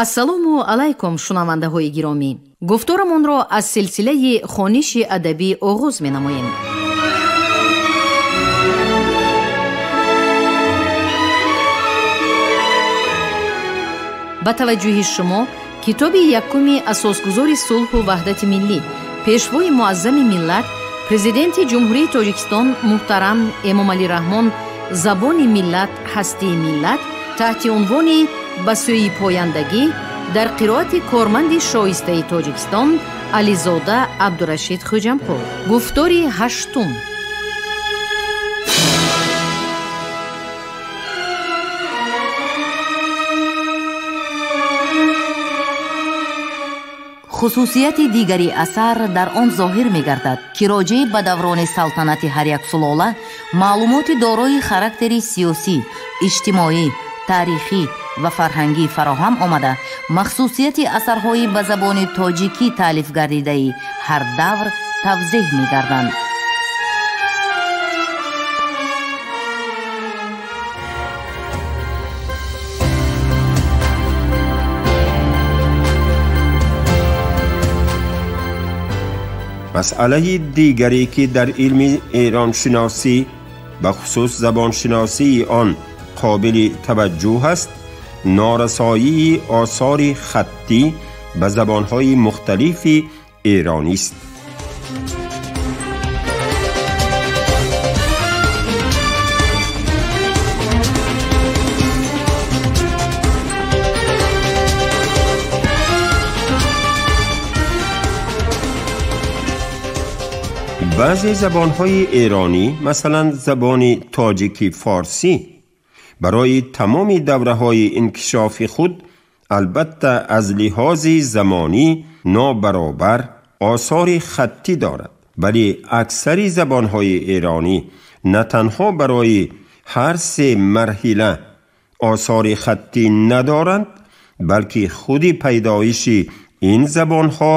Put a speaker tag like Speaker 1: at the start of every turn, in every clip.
Speaker 1: Ассалому алайкум, шунавандаҳои гиромӣ. Гуфторамонро аз силсилаи хониши адабӣ оғоз менамоем. Ба таваҷҷӯҳи шумо китоби якуми асосгузори сулҳу ваҳдати миллӣ, пешвои муаззами миллат, президенти Ҷумҳурии Тоҷикистон муҳтарам Эмомалӣ Раҳмон «Забони миллат, ҳастии миллат» таҳти унвони «Ба сӯи пояндагӣ» дар қироати корманди шоистаи Тоҷикистон Ализода Абдурашид Хӯҷамқул. Гуфтори ҳаштум.
Speaker 2: Хусусияти дигари асар дар он зоҳир мегардад, ки роҷеъ ба даврони салтанати ҳар як сулола маълумоти дорои характери сиёсӣ, иҷтимоӣ, таърихӣ ва фарҳангӣ фароҳам омада, махсусияти асарҳои ба забони тоҷикӣ таълиф гардидаи ҳар давр тавзеҳ мегарданд.
Speaker 3: Масъалаи дигаре, ки дар илми эроншиносӣ, ба хусус забоншиносии он қобили таваҷҷӯҳ аст, норасоии осори хаттӣ ба забонҳои мухталифи эронист. Баъзе забонҳои эронӣ, масалан забони тоҷики форсӣ, барои тамоми давраҳои инкишофи худ, албатта аз лиҳози замонӣ нобаробар, осори хаттӣ дорад. Вале аксари забонҳои эронӣ на танҳо барои ҳар се марҳила осори хаттӣ надоранд, балки худи пайдоиши ин забонҳо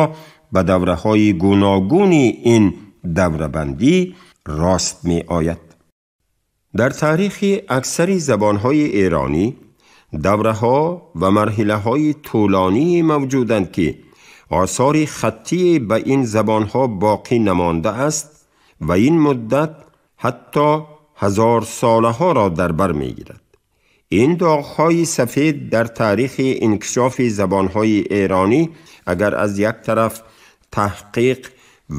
Speaker 3: ба давраҳои гуногуни ин даврабандӣ рост меояд. Дар таърихи аксари забонҳои эронӣ давраҳо ва марҳилаҳои тӯлонӣ мавҷуданд, ки осори хаттӣ ба ин забонҳо боқӣ намонда аст ва ин муддат ҳатто ҳазорсолаҳоро дар бар мегирад. Ин доғҳои сафед дар таърихи инкишофи забонҳои эронӣ агар аз як тараф таҳқиқ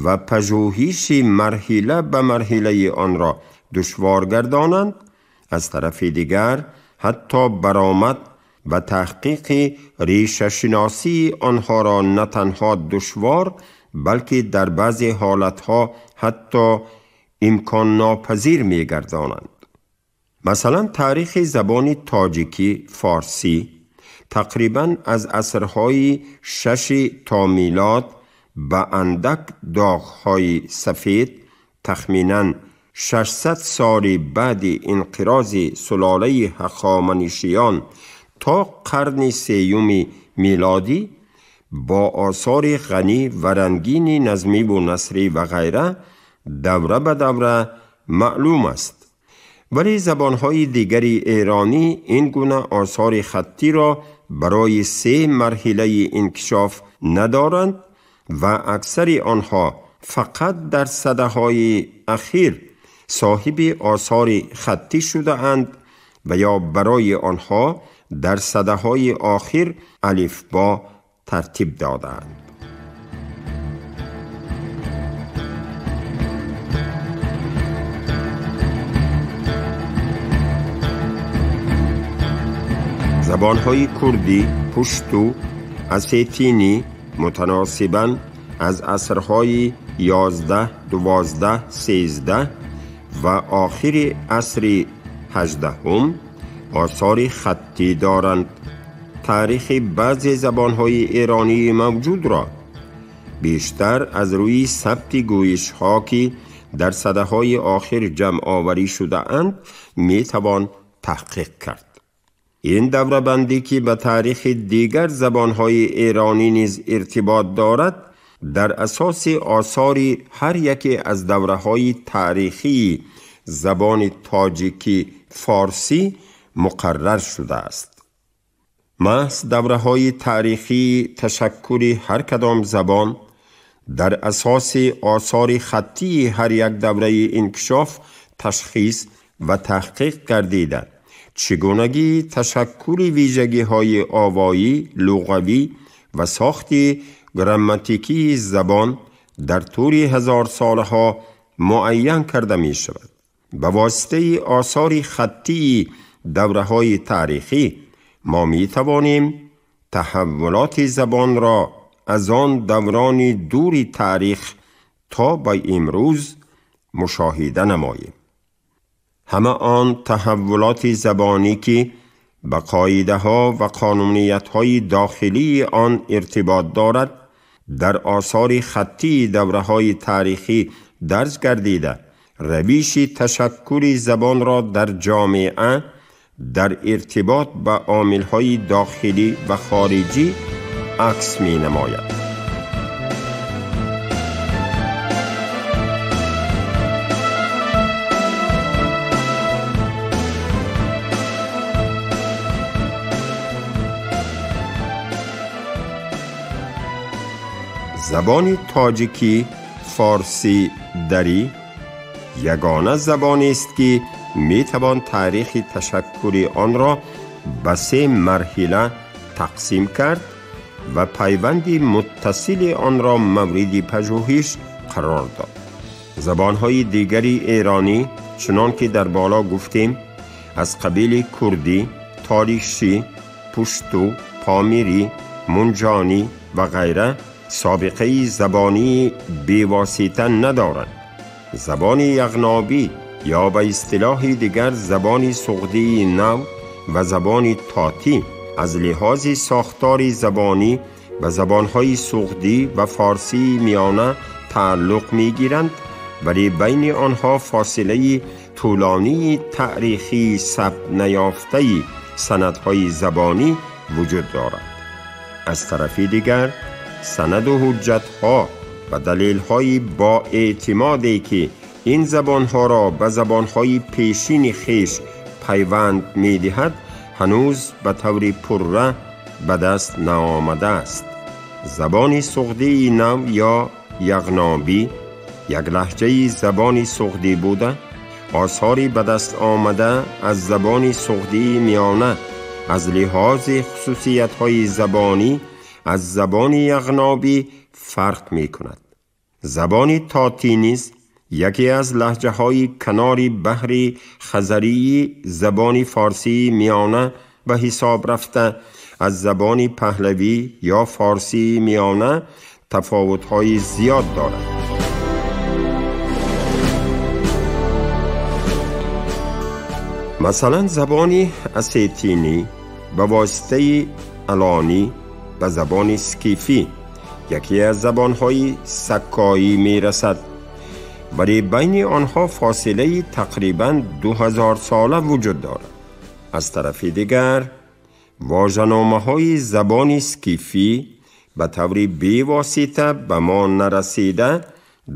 Speaker 3: ва пажӯҳиши марҳила ба марҳилаи онро душвор гардонанд, аз тарафи дигар ҳатто баромад ва таҳқиқи решашиносии онҳоро на танҳо душвор, балки дар баъзе ҳолатҳо ҳатто имконнопазир мегардонанд. Масалан, таърихи забони тоҷикӣ форсӣ тақрибан аз асрҳои шаши то милод ба андак доғҳои сафед тахминан 600 соли баъди инқирози сулолаи ҳахоманишиён то қарни сеюми милодӣ бо осори ғанӣ ва рангини назмиву насрӣ ва ғайра давра ба давра маълум аст. Вале забонҳои дигари эронӣ ин гуна осори хаттиро барои се марҳилаи инкишоф надоранд ва аксари онҳо фақат дар садаҳои ахир соҳиби осори хаттӣ шудаанд ва ё барои онҳо дар садаҳои охир алифбо тартиб додаанд. Забонҳои курдӣ, пушту, осетинӣ мутаносибан аз асрҳои 11, 12, 13 ва охири асри 18 осори хаттӣ доранд. Таърихи баъзе забонҳои эронии мавҷудро бештар аз рӯи сабти гӯишҳо, ки дар садаҳои охир ҷамъоварӣ шудаанд, метавон таҳқиқ кард. Ин даврабандӣ, ки ба таърихи дигар забонҳои эронӣ низ иртибот дорад, дар асоси осори ҳар яке аз давраҳои таърихии забони тоҷикӣ форсӣ муқаррар шудааст. Маҳз давраҳои таърихии ташаккури ҳар кадом забон дар асоси осори хаттии ҳар як давраи инкишоф ташхис ва таҳқиқ гардида, чигунагии ташаккури вижагиҳои овоӣ, луғавӣ ва сохти грамматикии забон дар тӯли ҳазорсолаҳо муайян карда мешавад. Ба воситаи осори хаттии давраҳои таърихӣ мо метавонем таҳаввулоти забонро аз он даврони дури таърих то ба имрӯз мушоҳида намоем. Ҳама он таҳаввулоти забонӣ ки ба қоидаҳо ва қонуниятҳои дохилии он иртибот дорад, дар осори хаттии давраҳои таърихӣ дарҷ гардида, равиши ташаккури забонро дар ҷомеа дар иртибот ба омилҳои дохилӣ ва хориҷӣ акс менамояд. Забони тоҷикӣ, форсӣ, дарӣ ягона забонест ки метавон таърихи ташаккури онро ба се марҳила тақсим кард ва пайванди муттасили онро мавриди пажӯҳиш қарор дод. Забонҳои дигари эронӣ, чунон ки дар боло гуфтем, аз қабили курдӣ, толишӣ, пушту, помирӣ, мунҷонӣ ва ғайра собиқаи забонии бевосита надоранд. Забони яғнобӣ ё ба истилоҳи дигар забони суғдии нав ва забони тотӣ аз лиҳози сохтори забонӣ ба забонҳои суғдӣ ва форсии миёна тааллуқ мегиранд, вале байни онҳо фосилаи тӯлонии таърихии сабт наёфтаи санадҳои забонӣ вуҷуд дорад. Аз тарафи дигар, санаду ҳуҷҷатҳо ва далелҳои боэътимоде ки ин забонҳоро ба забонҳои пешини хеш пайванд медиҳад, ҳанӯз ба таври пурра ба даст наомадааст. Забони суғдии нав ё яғнобӣ як лаҳҷаи забони суғдӣ буда, осори ба даст омада аз забони суғдии миёна аз лиҳози хусусиятҳои забонӣ аз забони яғнобӣ фарқ мекунад. Забони тотӣ низ яке аз лаҳҷаҳои канори баҳри хазарии забони форсии миёна ба ҳисоб рафта, аз забони паҳлавӣ ё форсии миёна тафовутҳои зиёд дорад. Масалан, забони осетинӣ ба воситаи алонӣ ба забони скифӣ, яке аз забонҳои саккоӣ мерасад, вале байни онҳо фосилаи тақрибан 2000 сола вуҷуд дорад. Аз тарафи дигар, вожаномаҳои забони скифӣ ба таври бевосита ба мо нарасида,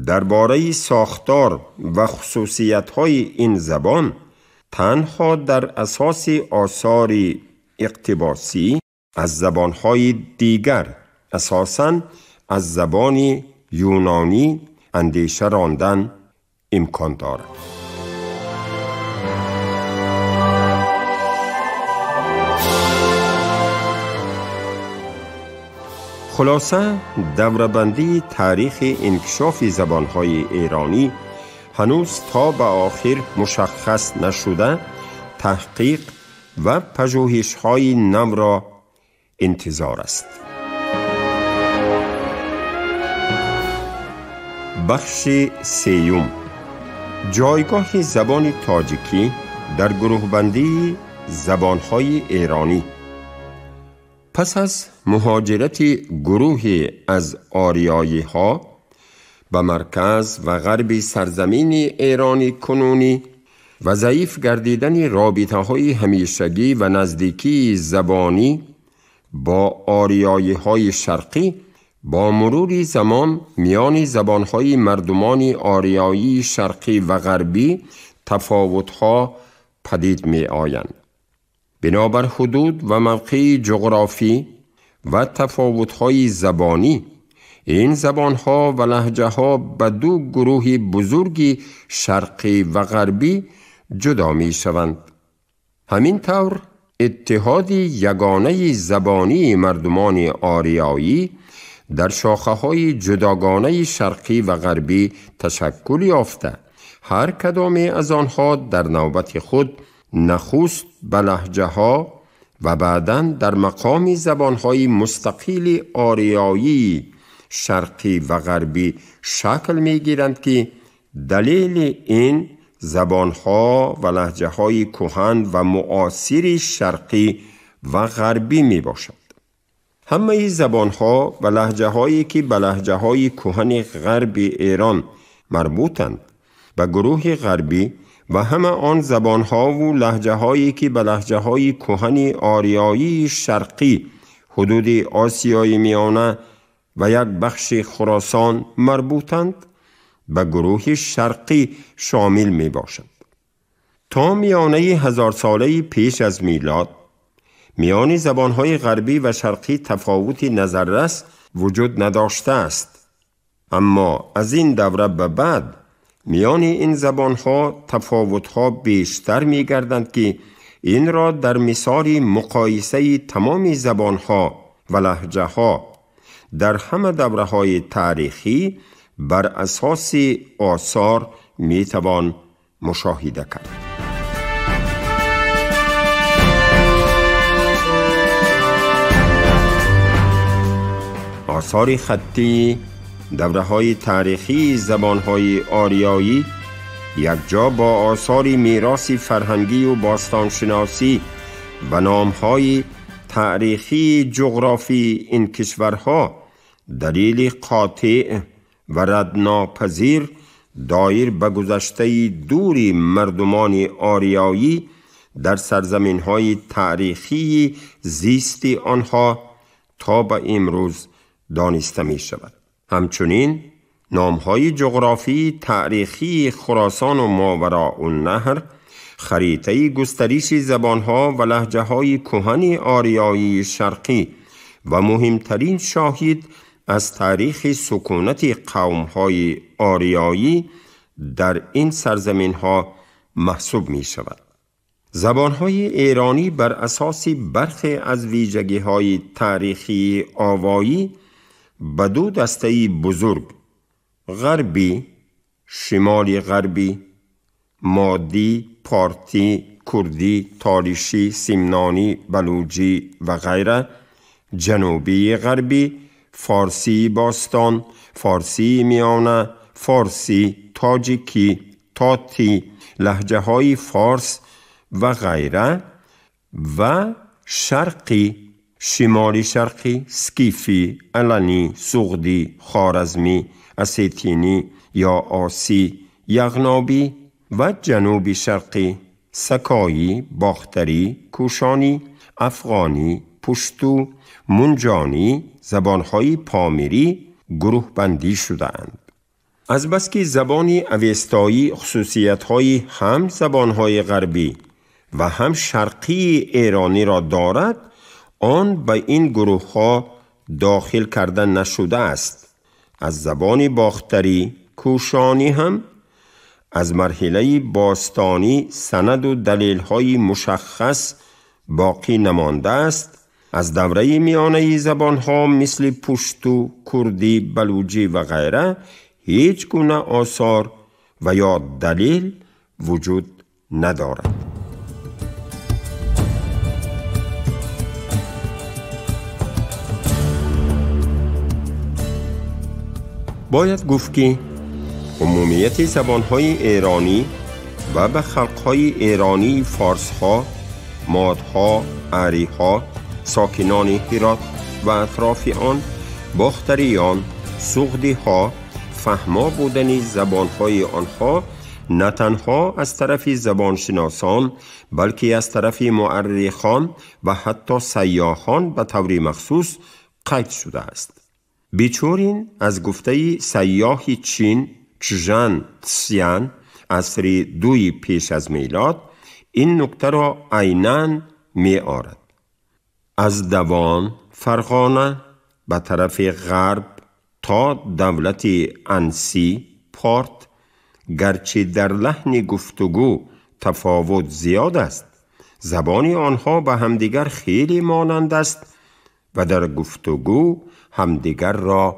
Speaker 3: дар бораи сохтор ва хусусиятҳои ин забон танҳо дар асоси осори иқтибосӣ аз забонҳои дигар, асосан аз забони юнонӣ андеша рондан имкон дорад. Хулоса, даврабандии таърихи инкишофи забонҳои эронӣ ҳанӯз то ба охир мушаххас нашуда, таҳқиқ ва пажӯҳишҳои навро интизор аст. Бахши сеюм: ҷойгоҳи забони тоҷикӣ дар гурӯҳбандии забонҳои эронӣ. Пас аз муҳоҷирати гурӯҳе аз ориёиҳо ба марказ ва ғарби сарзамини эрони кунунӣ ва заиф гардидани робитаҳои ҳамешагӣ ва наздикии забонӣ бо ориёиҳои шарқӣ, бо мурури замон миёни забонҳои мардумони ориёии шарқӣ ва ғарбӣ тафовутҳо падид меоянд. بنابر حدود و موقع جغرافی و تفاوت‌های زبانی، این زبان‌ها و لهجه‌ها به دو گروه بزرگ شرقی و غربی جدا می‌شوند. همین طور اتحاد یگانه زبانی مردمان آریایی در شاخه‌های جداگانه شرقی و غربی تشکل یافته، هر کدام از آنها در نوبت خود نخست به لهجه‌ها و بعداً در مقام زبان‌های مستقل آریایی شرقی و غربی شکل می‌گیرند که دلیل این زبان‌ها و لهجه‌های کهن و معاصر شرقی و غربی می‌باشد. همه زبان‌ها و لهجه‌هایی که به لهجه‌های کهن غرب ایران مربوطند به گروه غربی و همه آن زبان‌ها و لهجه‌هایی که به لهجه‌های کهن آریایی شرقی حدود آسیای میانه و یک بخش خراسان مربوطند به گروه شرقی شامل می باشند. تا میانه 1000 ساله پیش از میلاد میان زبان‌های غربی و شرقی تفاوت نظررس وجود نداشته است، اما از این دوره به بعد میان این زبان‌ها تفاوت‌ها بیشتر می‌گردند که این را در مثال مقایسه تمام زبان‌ها و لهجه‌ها در همه دوره‌های تاریخی بر اساس آثار می‌توان مشاهده کرد. آثار خطی دوره‌های تاریخی زبان‌های آریایی یکجا با آثار میراث فرهنگی و باستانشناسی و نام‌های تاریخی جغرافی این کشورها دلیل قاطع و ردناپذیر دایر به گذشته دوری مردمان آریایی در سرزمین‌های تاریخی زیست آنها تا به امروز دانسته می شود. همچنین نام‌های جغرافی تاریخی خراسان و ماوراء النهر، خریطه گسترش زبان‌ها و لهجه‌های کهن آریایی شرقی و مهمترین شاهد از تاریخ سکونت قوم‌های آریایی در این سرزمین‌ها محسوب می‌شود. زبان‌های ایرانی بر اساس برخی از ویژگی‌های تاریخی آوایی به دو دسته بزرگ غربی، شمال غربی، مادی، پارتی، کردی، تاریشی، سیمنانی، بلوجی و غیره، جنوبی غربی، فارسی باستان، فارسی میانه، فارسی، تاجیکی، تاتی، لهجه‌های فارس و غیره و شرقی، شمالی شرقی، سکیفی، علنی، سغدی، خوارزمی، اسیتینی یا آسی، یغنابی و جنوبی شرقی، سکایی، باختری، کوشانی، افغانی، پشتو، منجانی، زبانهای پامیری گروه بندی شده‌اند. از بس که زبان اوستایی خصوصیت‌های هم زبانهای غربی و هم شرقی ایرانی را دارد، آن به این گروه‌ها داخل کرده نشده است. از زبان باختری کوشانی هم از مرحله باستانی سند و دلیل‌های مشخص باقی نمانده است. از دوره میانه زبان‌ها مثل پشتو، کردی، بلوجی و غیره هیچ گونه آثار و یا دلیل وجود ندارد. باید گفت که عمومیت زبان‌های ایرانی و به خلق‌های ایرانی فارس‌ها، مادها، عری‌ها، ساکنان هرات و اطراف آن، باختریان، سغدی‌ها، فهما بودن زبان‌های آنها نه تنها از طرف زبانشناسان بلکه از طرف مؤرخان و حتی سیاحان به طور مخصوص قید شده است. بیچورین از گفته سیاح چین چژان تسیان عصر 2 پیش از میلاد این نکته را عیناً می آرد. از دوان فرغانه به طرف غرب تا دولت انسی پارت، گرچه در لحن گفتگو تفاوت زیاد است، زبان آنها به همدیگر خیلی مانند است و در گفتگو همدیگر را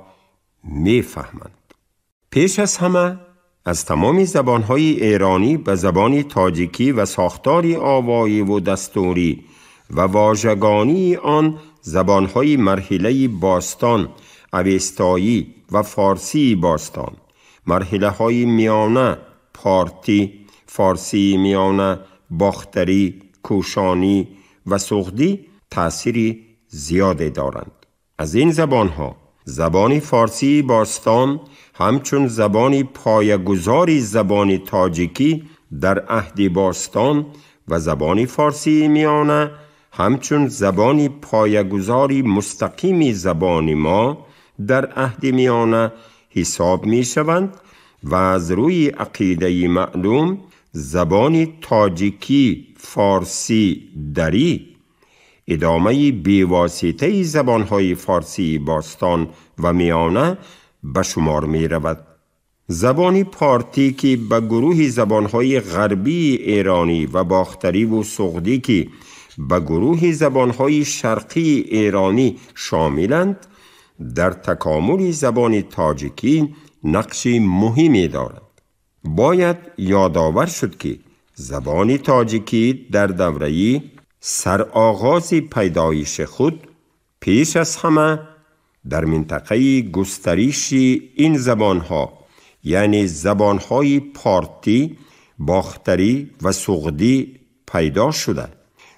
Speaker 3: میفهمند. پیش از همه از تمام زبانهای ایرانی به زبان تاجیکی و ساختار آوایی و دستوری و واژگانی آن زبانهای مرحله باستان، اوستایی و فارسی باستان، مرحله های میانه، پارتی، فارسی میانه، باختری، کوشانی و سغدی تأثیر زیادی دارند. از این زبانها زبان فارسی باستان همچون زبان پایه‌گذاری زبان تاجیکی در عهد باستان و زبان فارسی میانه همچون زبان پایه‌گذاری مستقیم زبان ما در عهد میانه حساب می شوند و از روی عقیده معلوم زبان تاجیکی فارسی دری ادامه بیواسطه زبانهای فارسی باستان و میانه به شمار می رود. زبان پارتی که به گروه زبانهای غربی ایرانی و باختری و سغدی که به گروه زبانهای شرقی ایرانی شاملند، در تکامل زبان تاجیکی نقش مهمی دارد. باید یادآور شد که زبان تاجیکی در دوره‌ای سرآغاز پیدایش خود پیش از همه در منطقه گسترش این زبانها، یعنی زبانهای پارتی، باختری و سغدی پیدا شده.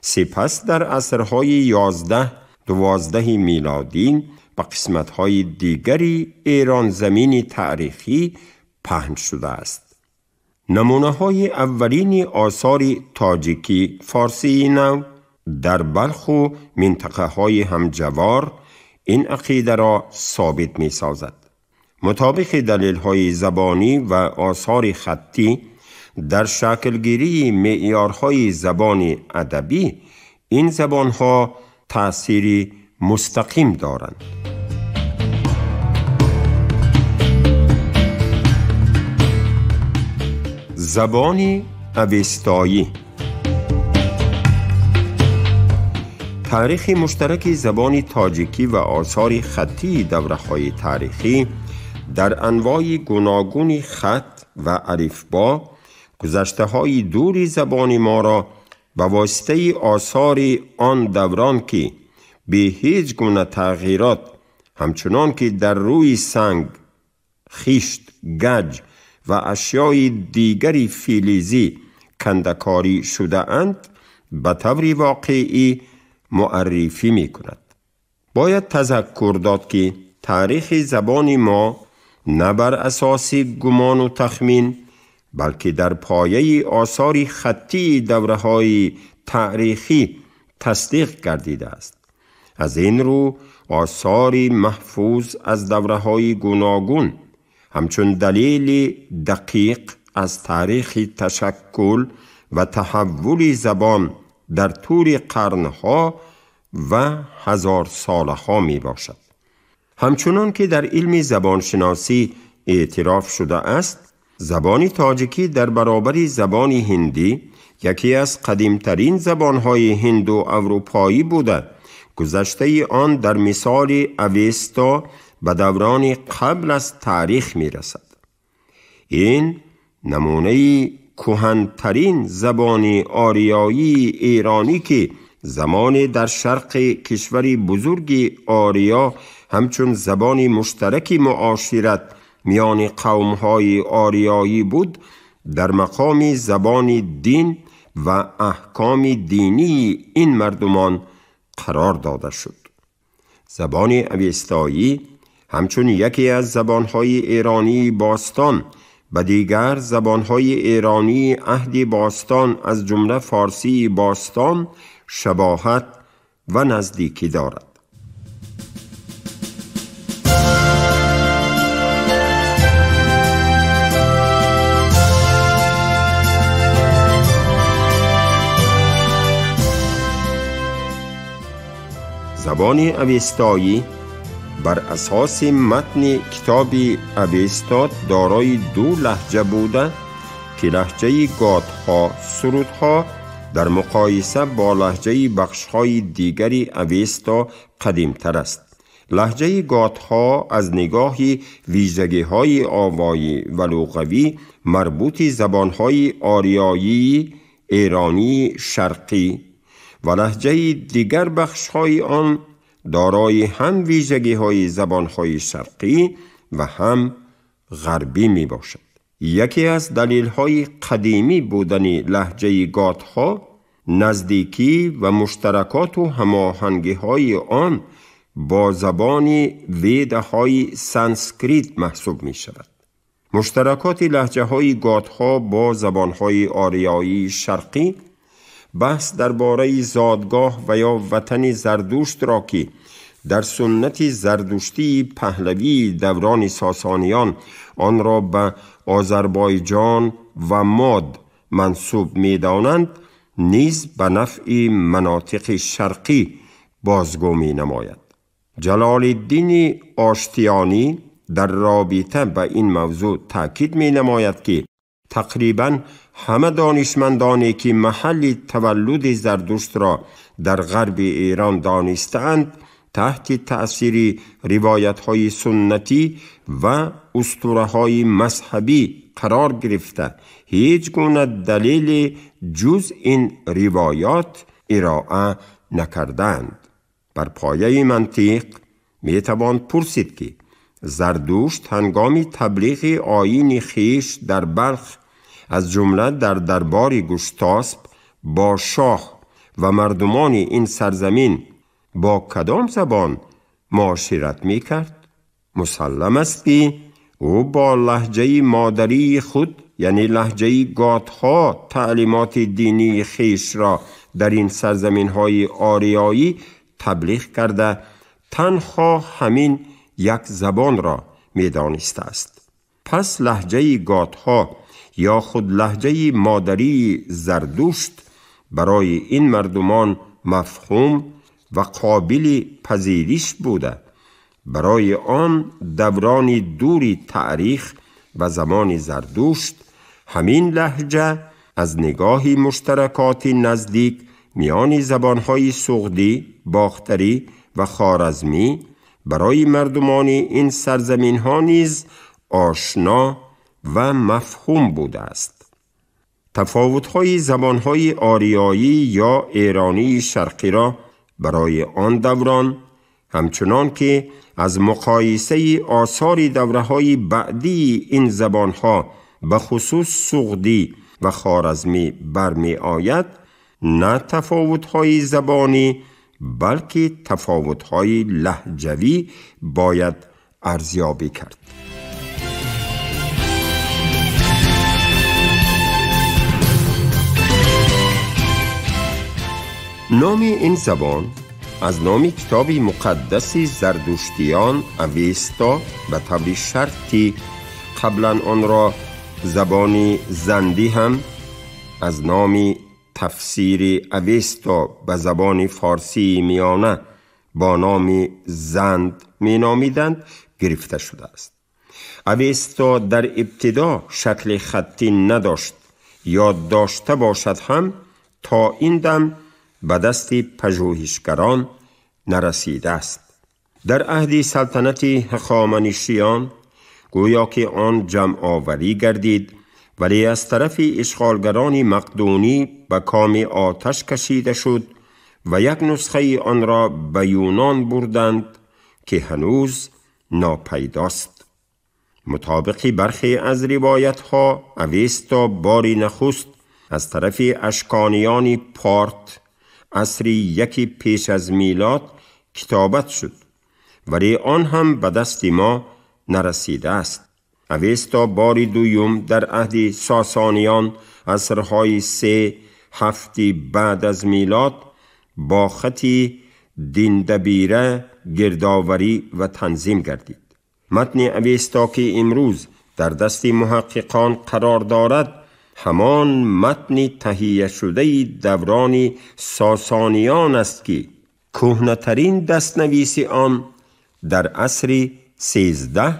Speaker 3: سپس در عصرهای 11 12 میلادی به قسمت‌های دیگری ایران زمین تاریخی پهن شده است. نمونه‌های اولین آثار تاجیکی فارسی نو در بلخ و منطقه‌های همجوار این عقیده را ثابت می‌سازد. مطابق دلیل‌های زبانی و آثار خطی در شکلگیری معیارهای زبان ادبی این زبان‌ها تأثیری مستقیم دارند. زبان اوستایی. تاریخ مشترک زبان تاجیکی و آثار خطی دوره‌های تاریخی در انواع گوناگون خط و الفبا گذشته‌های دور زبان ما را به واسطه آثار آن دوران که به هیچ گونه تغییرات همچنان که در روی سنگ، خشت، گج و اشیای دیگری فلزی کندکاری شده اند به طور واقعی معرفی می کند. باید تذکر داد که تاریخ زبان ما نه بر اساس گمان و تخمین بلکه در پایه آثار خطی دوره‌های تاریخی تصدیق گردیده است. از این رو آثار محفوظ از دوره‌های گوناگون همچون دلیل دقیق از تاریخ تشکل و تحول زبان در طول قرنها و هزار سالها می باشد. همچنان که در علم زبانشناسی اعتراف شده است، زبان تاجیکی در برابر زبان هندی یکی از قدیمترین زبانهای هند و اروپایی بوده. گذشته آن در مثال اوستا به دوران قبل از تاریخ می رسد. این نمونه کهن‌ترین زبان آریایی ایرانی که زمان در شرق کشور بزرگ آریا همچون زبان مشترک معاشرت میان قوم‌های آریایی بود، در مقام زبان دین و احکام دینی این مردمان قرار داده شد. زبان اوستایی همچون یکی از زبان‌های ایرانی باستان و دیگر زبان‌های ایرانی عهد باستان از جمله فارسی باستان شباهت و نزدیکی دارد. Забони авестаӣ бар асоси матни китоби Авеста дорои ду лаҳҷа буда ки лаҳҷаи готҳо сурудҳо дар муқоиса бо лаҳҷаи бахшҳои дигари Авеста қадимтар аст. Лаҳҷаи готҳо аз нигоҳи вижагиҳои овоӣ ва луғавӣ марбути забонҳои ориёии эронии шарқӣ ва лаҳҷаи дигар бахшҳои он дорои ҳам вижагиҳои забонҳои шарқӣ ва ҳам ғарбӣ мебошад. Яке аз далелҳои қадимӣ будани лаҳҷаи готҳо наздикӣ ва муштаракоту ҳамоҳангиҳои он бо забони ведаҳои санскрит маҳсуб мешавад. Муштаракоти лаҳҷаҳои готҳо бо забонҳои ориёии шарқӣ баҳс дар бораи зодгоҳ ва ё ватани Зардуштро ки дар суннати зардуштии паҳлавии даврони сосониён онро ба Озарбойҷон ва Мод мансуб медонанд, низ ба нафъи манотиқи шарқӣ бозгӯ менамояд. Ҷалолиддини Оштиёнӣ дар робита ба ин мавзӯъ таъкид менамояд ки тақрибан ҳама донишмандоне ки маҳалли таваллуди Зардуштро дар ғарби Эрон донистаанд, таҳти таъсири ривоятҳои суннатӣ ва устураҳои мазҳабӣ қарор гирифта, ҳеҷ гуна далеле ҷуз ин ривоят ироа накардаанд. Бар пояи мантиқ метавон пурсид ки Зардушт ҳангоми таблиғи оини хеш дар Балх, аз ҷумла дар дарбори Гуштосп, бо шоҳ ва мардумони ин сарзамин бо кадом забон муошират мекард? Мусаллам аст ки ӯ бо лаҳҷаи модарии худ, яъне лаҳҷаи готҳо, таълимоти динии хешро дар ин сарзаминҳои ориёӣ таблиғ карда, танҳо ҳамин як забонро медонистааст. Пас лаҳҷаи готҳо ё худ лаҳҷаи модарии Зардушт барои ин мардумон мафҳум ва қобили пазириш буда, барои он даврони дури таърих ва замони Зардушт ҳамин лаҳҷа аз нигоҳи муштаракоти наздик миёни забонҳои суғдӣ, бохтарӣ ва хоразмӣ барои мардумони ин сарзаминҳо низ ошно ва мафҳум будааст. Тафовутҳои забонҳои ориёӣ ё эронии шарқиро барои он даврон, ҳамчунон ки аз муқоисаи осори давраҳои баъдии ин забонҳо ба хусус суғдӣ ва хоразмӣ бармеояд, на тафовутҳои забонӣ, балки тафовутҳои лаҳҷавӣ бояд арзёбӣ кард. Номи ин забон аз номи китоби муқаддаси зардуштиён Авеста ба таври шартӣ, қаблан онро забони зандӣ ҳам аз номи тафсири Авеста ба забони форсии миёна бо номи Занд меномиданд, гирифта шудааст. Авеста дар ибтидо шакли хаттӣ надошт, ёд дошта бошад ҳам то ин дам ба дасти пажӯҳишгарон нарасидааст. Дар аҳди салтанати ҳахоманишиён гӯё ки он ҷамъоварӣ гардид, вале аз тарафи ишғолгарони мақдунӣ ба коми оташ кашида шуд ва як нусхаи онро ба Юнон бурданд ки ҳанӯз нопайдост. Мутобиқи бархе аз ривоятҳо, Авеста бори нахуст аз тарафи ашкониёни Порт асри яки пеш аз милод китобат шуд, вале он ҳам ба дасти мо нарасидааст. Авеста бори дуюм дар аҳди сосониён асрҳои 3-7 баъд аз милод бо хати диндабира гирдоварӣ ва танзим гардид. Матни Авеста ки имрӯз дар дасти муҳаққиқон қарор дорад, ҳамон матни таҳияшудаи даврони сосониён аст ки کهنه‌ترین دستنویس آن در عصر 13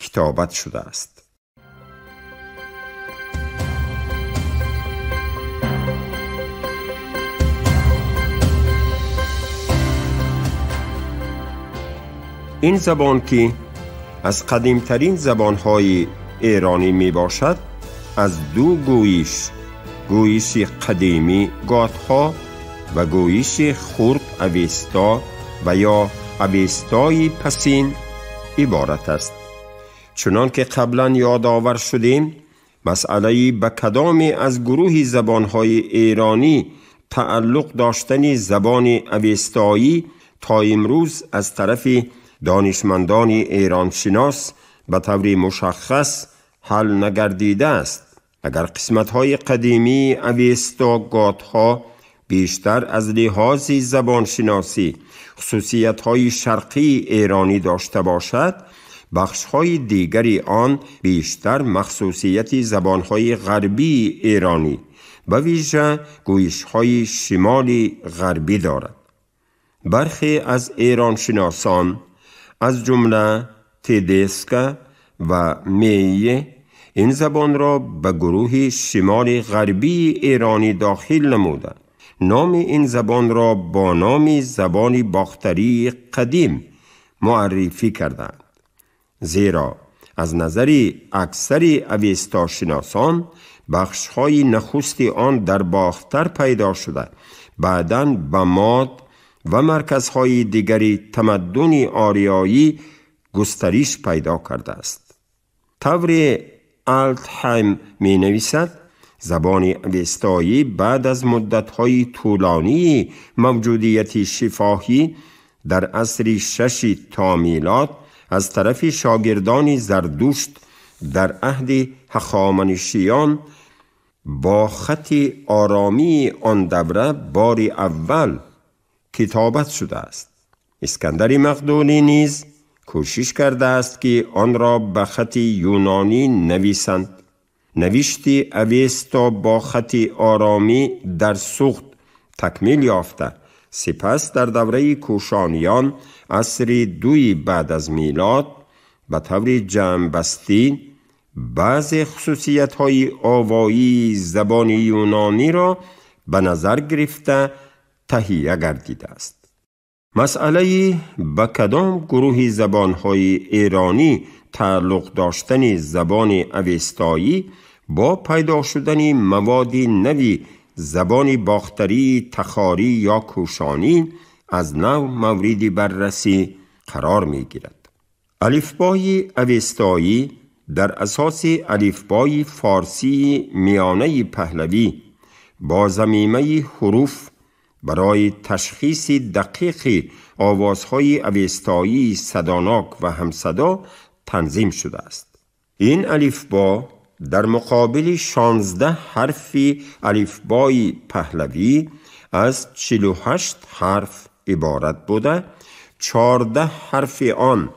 Speaker 3: کتابت شده است. این زبان که از قدیمترین زبان‌های ایرانی می باشد، از دو گویش، گویش قدیمی گاتها و گویش خرد اوستا و یا اوستای پسین عبارت است. چنان که قبلا یادآور شدیم، مسئله به کدام از گروه زبان‌های ایرانی تعلق داشتن زبان اوستایی تا امروز از طرف دانشمندان ایرانشناس به طور مشخص حل نگردیده است. اگر قسمت‌های قدیمی اوستا گاتها بیشتر از لحاظ زبانشناسی خصوصیت‌های شرقی ایرانی داشته باشد، بخش‌های دیگری آن بیشتر مخصوصیت زبان‌های غربی ایرانی به ویژه گویش‌های شمال غربی دارد. برخی از ایرانشناسان از جمله تدسکا و میه این زبان را به گروه شمال غربی ایرانی داخل نموده. نام این زبان را با نام زبان باختری قدیم معرفی کردند، زیرا از نظر اکثر اوستاشناسان بخش‌های نخست آن در باختر پیدا شده، بعداً به ماد و مرکزهای دیگری تمدن آریایی گسترش پیدا کرده است. طور آلتهایم می نویسد زبان اوستایی بعد از مدت‌های طولانی موجودیت شفاهی در عصر 6 تا میلاد از طرف شاگردان زردشت در عهد هخامنشیان با خط آرامی آن دوره بار اول کتابت شده است. اسکندر مقدونی نیز کوشش کرده است که آن را به خط یونانی نویسند. نوشت اوستا با خط آرامی در سوخت تکمیل یافته، سپس در دوره کوشانیان عصر 2 بعد از میلاد به طور جمع‌بستی بعض خصوصیت‌های آوایی زبان یونانی را به نظر گرفته تهیه گردیده است. مسئله به کدام گروه زبان‌های ایرانی تعلق داشتن زبان اوستایی با پیدا شدن مواد نوی زبان باختری، تخاری یا کوشانی از نو مورد بررسی قرار می‌گیرد. الفبای اوستایی در اساس الفبای فارسی میانه پهلوی با ضمیمه حروف برای تشخیص دقیق آوازهای اوستایی صداناک و همصدا تنظیم شده است. این الفبا در مقابل 16 حرف الفبای پهلوی از 48 حرف عبارت بوده، 14 حرف آن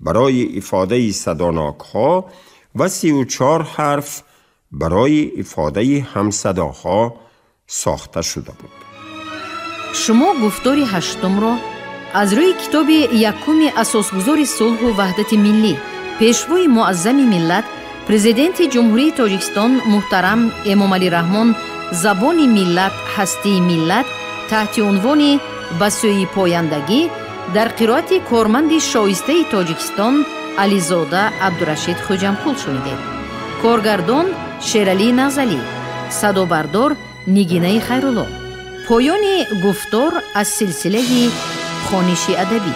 Speaker 3: برای افاده صداناک ها و 34 حرف برای افاده همصداها ساخته شده بود.
Speaker 1: شما گفتاری هشتم را از روی کتاب یکم اساسگذار صلح و وحدت ملی، پیشوای معظم ملت، президенти Ҷумҳурии Тоҷикистон муҳтарам Эмомалӣ Раҳмон «Забони миллат, ҳастии миллат» таҳти унвони «Ба сӯи пояндагӣ» дар қироати корманди шоистаи Тоҷикистон Ализода Абдурашид Хуҷамқул шунидед. Коргардон Шералӣ Назалӣ, садобардор Нигинаи Хайрулло. Поёни гуфтор аз силсилаи хониши адабӣ.